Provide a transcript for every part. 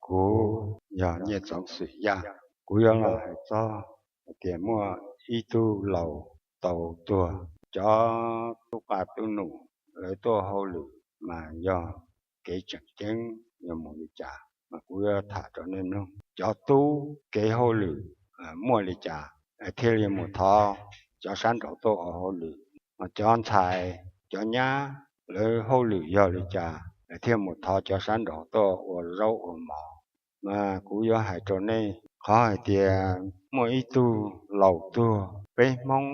Kuv yog Nyiaj Txoov Xwm Yaj, kuv yuav los hais txog hais tias muaj ib tug laus tau tuag, cov tub qa tub nus lawv tuaj hauj lwm mas yog kev tseem ceeb yuav mus li cas, mas kuv yuav tham rau nej mloog. Cov tub kev hauj lwm muaj li cas thiaj li mus thov cov sab nraud tuaj ua hauj lwm, mas cov ntxhais cov nyab lawv hauj lwm yog li cas thiaj mus thov cov sab nraud tuaj ua zaub ua mov. Mas kuv yuav hais rau nej qhov hais tias muaj ib tug laus tuag, peb Hmoob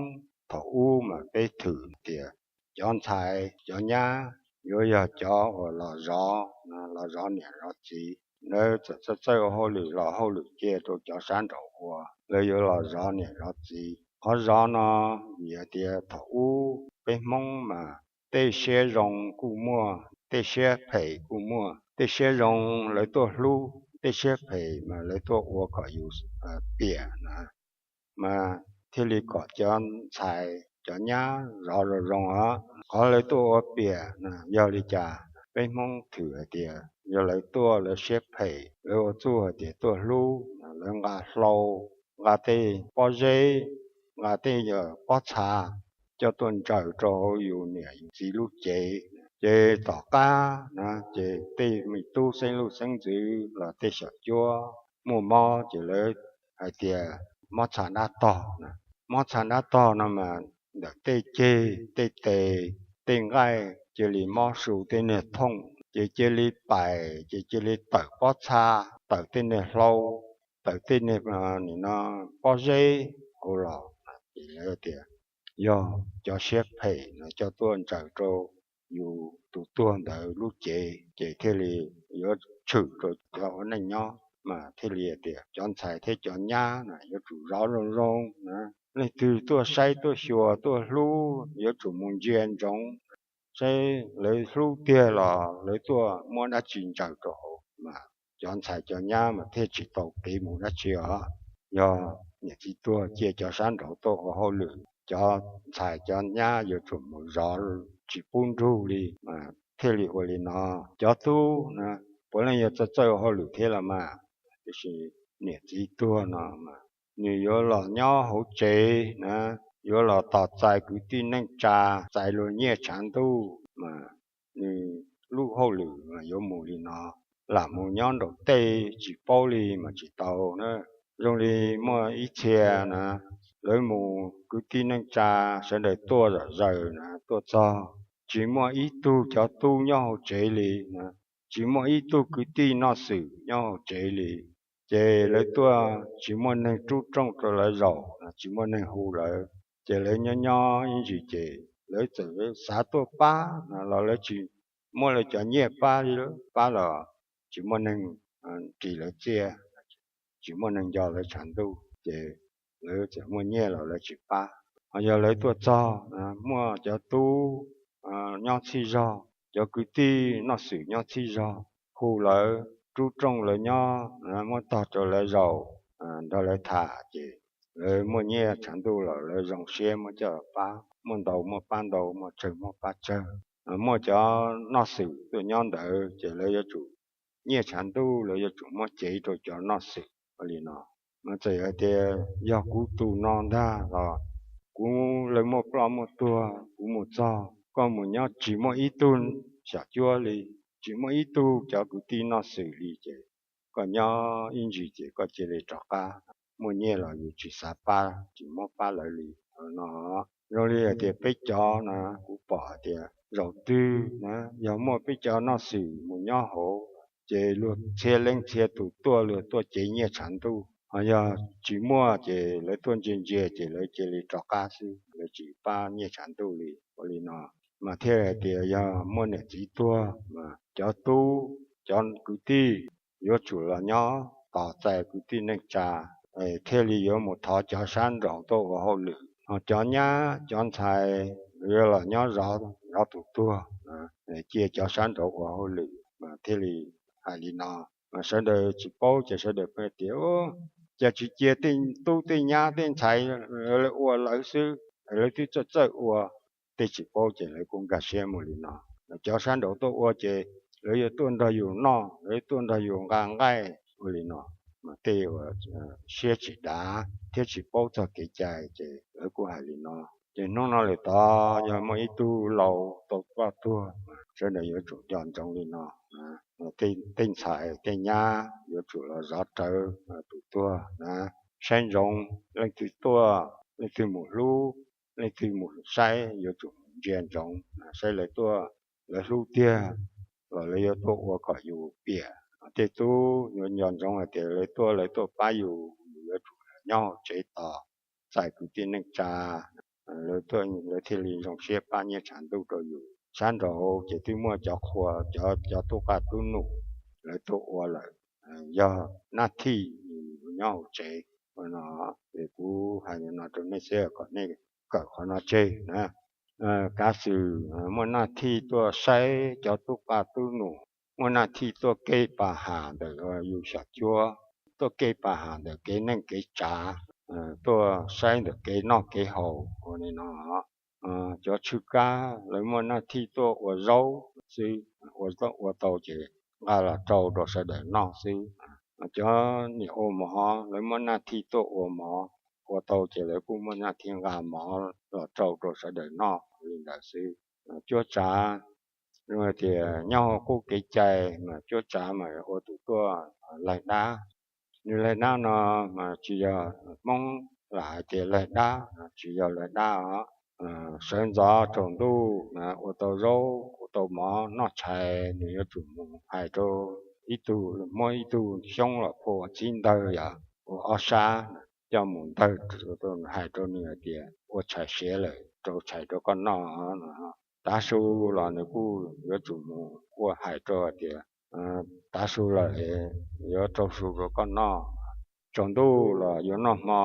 thaum ub mas peb thwm tias cov ntxhais cov nyab yuav yog cov uas los zov, los zov niam zov txiv. Lawv txawm txawj ua hauj lwm los hauj lwm cia rau cov sab nraud ua, lawv yuav los zov niam zov txiv. Qhov zov no vim hais tias thaum ub peb Hmoob mas tej siab zoo kuj muaj, tej siab phem kuj muaj. Tej siab zoo lawv tuaj hlub, tej siab phem mas lawv tuaj ua kom yus piam na, mas thiaj li kom cov ntxhais cov nyab zov zoo zoo os. Qhov lawv tuaj ua piam na yog li cas? Peb Hmoob thwm hais tias yog lawv tuaj lawv siab phem, lawv ua txuj hais tias tuaj hlub, lawv nqa hlau, nqa tej pob zeb, nqa tej pob txha coj tuaj ntsaws rau hauv yus niam yus txiv lub cev. Ces tom qab na ces tej me tub xeeb luj xeeb ntxwv los tej xyom cuab muaj mob ces lawv hais tias mob txha dab tog na. Mob txha dab tog no mas ntawm tej ceg, tej tes, tej nqaij cia li mob su, tej niag thooj ces cia li pais, ces cia li tawm pob txha, tawm tej niag hlau, tawm tej niag pob zeb hauv los. Ces lawv tias yog cov siab phem no coj tuaj ntsaws rau yus tus tuag ntawd lub cev, ces thiaj li yuav tshwm rau cov ua neej nyob. Mas thiaj li tias cov ntxhais thiab cov nyab na yuav tsum zov zoo zoo na. Leej twg tuaj saib tuaj xyuas tuaj hlub yuav tsum mus ntsia ntsoov saib lawv hlub tiag los lawv tuaj muab dab tsi ntsaws rau hauv, mas cov ntxhais cov nyab mas thiaj tsis tau kev mus dab tsi os. Yog niam txiv tuag cia cov sab nraud tuaj ua hauj lwm, cov ntxhais cov nyab yuav tsum mus zov tsis pub nrug li, mas thiaj li ua li no. Cov tub na puav leej yog txawj txawj ua hauj lwm thiab los mas, tiam sis niam txiv tuag no mas nws yuav los nyob hauv tsev na, yuav los tos txais kwv tij neej tsa, txais luag nyiaj tshav ntuj, mas nws lub hauj lwm mas yuav mus li no. Lam mus nyob nraum tej tsis paub li mas tsis tau na. Zoo li muaj ib txhia na, lawv mus kwv tij neej tsa sawv daws tuaj zom zaws na, tuaj txog tsis muaj ib tug cov tub nyob hauv tsev li na, tsis muaj ib tug kwv tij noj xwm nyob hauv tsev li. Ces lawv tuaj tsis muaj neeg rub rooj rau lawv zaum, tsis muaj neeg hu lawv, ces lawv nyob nyob ib ntsis ces lawv txawm xav tuaj pab los lawv tsis muab lawv cov nyiaj pab, pab los tsis muaj neeg ris lawv txiaj, tsis muaj neeg nco lawv tshav ntuj, ces lawv txawm muaj nyiaj los lawv tsis pab. Ho yog lawv tuaj txog muaj cov tub nyob txhij zog, cov kwv tij noj xwm nyob txhij zog, hu lawv, rub rooj lawv nyob, muab tog rau lawv zaum, nrog lawv tham, ces lawv muaj nyiaj tshav ntuj los lawv zoo siab muab coj pab, muaj ntau muaj pab ntau, muaj tsawg muaj pab tsawg. Muaj cov noj xwm tuaj nyob ntawd ces lawv yuav tsum, nyiaj tshav ntuj lawv yuav tsum muab cev rau cov noj xwm. Ua li no, mas txawm hais tias yog kuv tus no ntag los kuv, lawv muaj ploj muaj tuag, kuv mus txog koj mus nyob tsis muaj ib tug xyom cuab li, tsis muaj ib tug cov kwv tij noj xwm li, ces koj nyob ib ntsis ces koj cia li rov qab. Muaj nyiaj los yus tsis xav pab, tsis muab pab lawv li no. Zoo li hais tias peb cov no kuv pom hais tias zaum twg na yog muaj peb cov noj xwm mus nyob hauv, ces luag txhia leej txhia tus tuaj, luag tuaj cev nyiaj tshav ntuj. Ho yog tsis muaj ces lawv tuaj ntsia ntsia ces lawv cia li rov qab xwb, lawv tsis pab nyiaj tshav ntuj li. Ua li no, mas thiaj hais tias yog muaj niam txiv tuag mas cov tub, cov kwv tij yuav tsum los nyob tos txais kwv tij neej tsa, thiaj li yuav mus thov cov sab nraud tuaj ua hauj lwm. Ho cov nyab cov ntxhais yuav los nyob zov tus tuag, cia cov sab nraud ua hauj lwm, mas thiaj li hais li no. Mas sawv daws tsis paub ces sawv daws pheej tias, cas tsis cia tej tub tej nyab tej ntxhais lawv ua lawv xwb, lawv twb txawj txawj ua. Tej tsis paub ces lawv kuj nkag siab mus li no. Cov sab nraud tuaj ua ces lawv yuav tuaj nrog yus noj, lawv yuav tuaj nrog yus nqa nqaij, ua li no. Mas tej uas siab tsis dav thiab tsis paub txog kev cai ces lawv kuj hais li no. Ces hnub no lawm tod yog muaj ib tug laus tau ploj tuag, sawv daws yuav tsum nco ntsoov li no. Tej ntxhais tej nyab yuav tsum los zov rawv tus tuag na, saib ntsoov leej twg tuaj, leej twg mus hlub, leej twg mus saib yuav tsum ntsia ntsoov saib lawv tuaj, lawv hlub tiag los lawv yuav tuaj ua kom yus piam. Tej tub yuav nco ntsoov hais tias lawv tuaj lawv tuaj pab yus, yus yuav tsum nyob hauv tsev tos txais kwv tij neej tsa, lawv thiaj li zoo siab pab nyiaj tshav ntuj rau yus. Sab nraud ces twb muaj cov qhua, cov tub qab tub num lawv tuaj ua lawm, yog naj thij nyob hauv tsev no. Ces kuv hais li no rau nej xwb kom nej kawm qhov no tseg na. Kav xwm muaj naj thij tuaj saib cov tub qab tub num, muaj naj thij tuaj kev pas has ntawm yus xyom cuab, tuaj kev pas has ntawm kev neej kev tsav, tuaj saib ntawm kev noj kev haus ua li no. Cov tshwj kab lawv muaj naj thij tuaj ua zaub xwb, ua tau ces nqa los rau rau sawv daws noj xwb. Cov niam ua mov lawv muaj naj thij tuaj ua mov, ua tau ces lawv kuj muaj naj thij nqa mov los rau rau sawv daws noj li ntawd xwb. Cuab tsav, tias nyob hauv qub kev cai mas cuab tsav mas ua tus tuaj laig dab. Nws laig dab no mas tsis yog Hmoob lam hais tias laig dab, tsis yog laig dab os. Sawv ntxov tsaus ntuj ua tau zaub ua tau mov noj tshais, nws yuav tsum mus hais rau ib tug, muab ib tug xyoob los phua ua txhib ntawg yog ua ob sab, coj mus ntawg, hais rau nws hais tias ua tshais siav lawm, rau tshais rau koj noj. Tav su los nws kuj yuav tsum mus ua hais rau hais tias tav su lawm, yuav rau su rau koj noj. Tsaus ntuj los yuav noj hmo,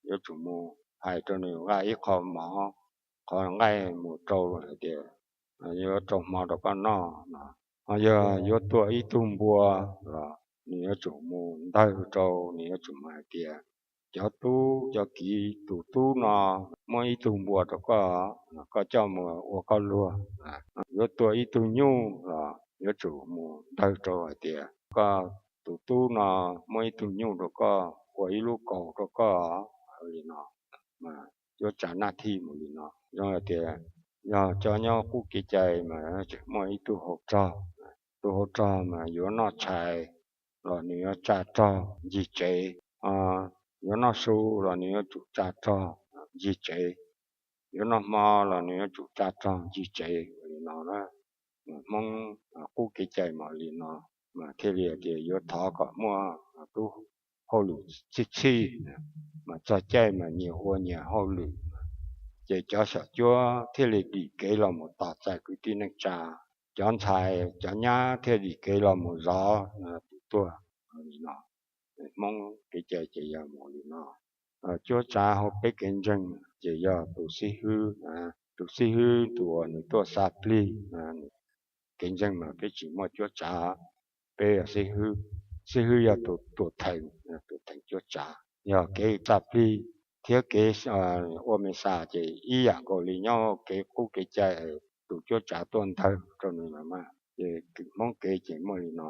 yuav tsum mus hais rau nws nqa ib qho mov, qhov nqaij mus rau hais tias yuav rau hmo rau koj noj no. Ho yog yuav tua ib tug npua los nws yuav tsum mus ntawg rau, nws yuav tsum mus hais tias cov tub cov kiv, tus tub no muab ib tug npua rau koj, koj coj mus ua koj luag. Yuav tua ib tug nyuj los yuav tsum mus ntawg rau hais tias koj, tus tub no muab ib tug nyuj rau koj ua ib lub kaus rau koj li no. Mas cuab tsav naj thij mus li no. Zoo hais tias yog cov nyob qub kev cai mas tseem muaj ib tug hauv rog, tus hauv rog mas yuav noj tshais los nws yuav tsa rog ncig tsev, yuav noj su los nws yuav tsum tsa rog ncig tsev, yuav noj hmo los nws yuav tsum tsa rog ncig tsev li no. Hmoob qub kev cai mas li no, mas thiaj li tias yuav thov kom muaj tub hauj lwm txhij txhij, mas txog caij mas nyias ua nyias hauj lwm, ces cov xyom cuab thiaj li dim kev los mus tos txais kwv tij neej tsa, cov ntxhais cov nyab thiaj dim kev los mus zov tus tuag li no. Hmoob kev cai ces yog mus li no. Cuab tsav hauv peb kev ntseeg ces yog tus xib hwb, tus xib hwb tus uas nws tuaj xa plig. Kev ntseeg mas peb tsis muaj cuab tsav, peb yog xib hwb, xib hwb yog tus tuam theem, tus theem cuab tsav. Yog kev xa plig thiab kev ua mes xas ces ib yam nkaus li nyob kev qub kev cai, tus cuab tsav tuaj ntawg rau nws los mas. Ces Hmoob kev ces muaj li no.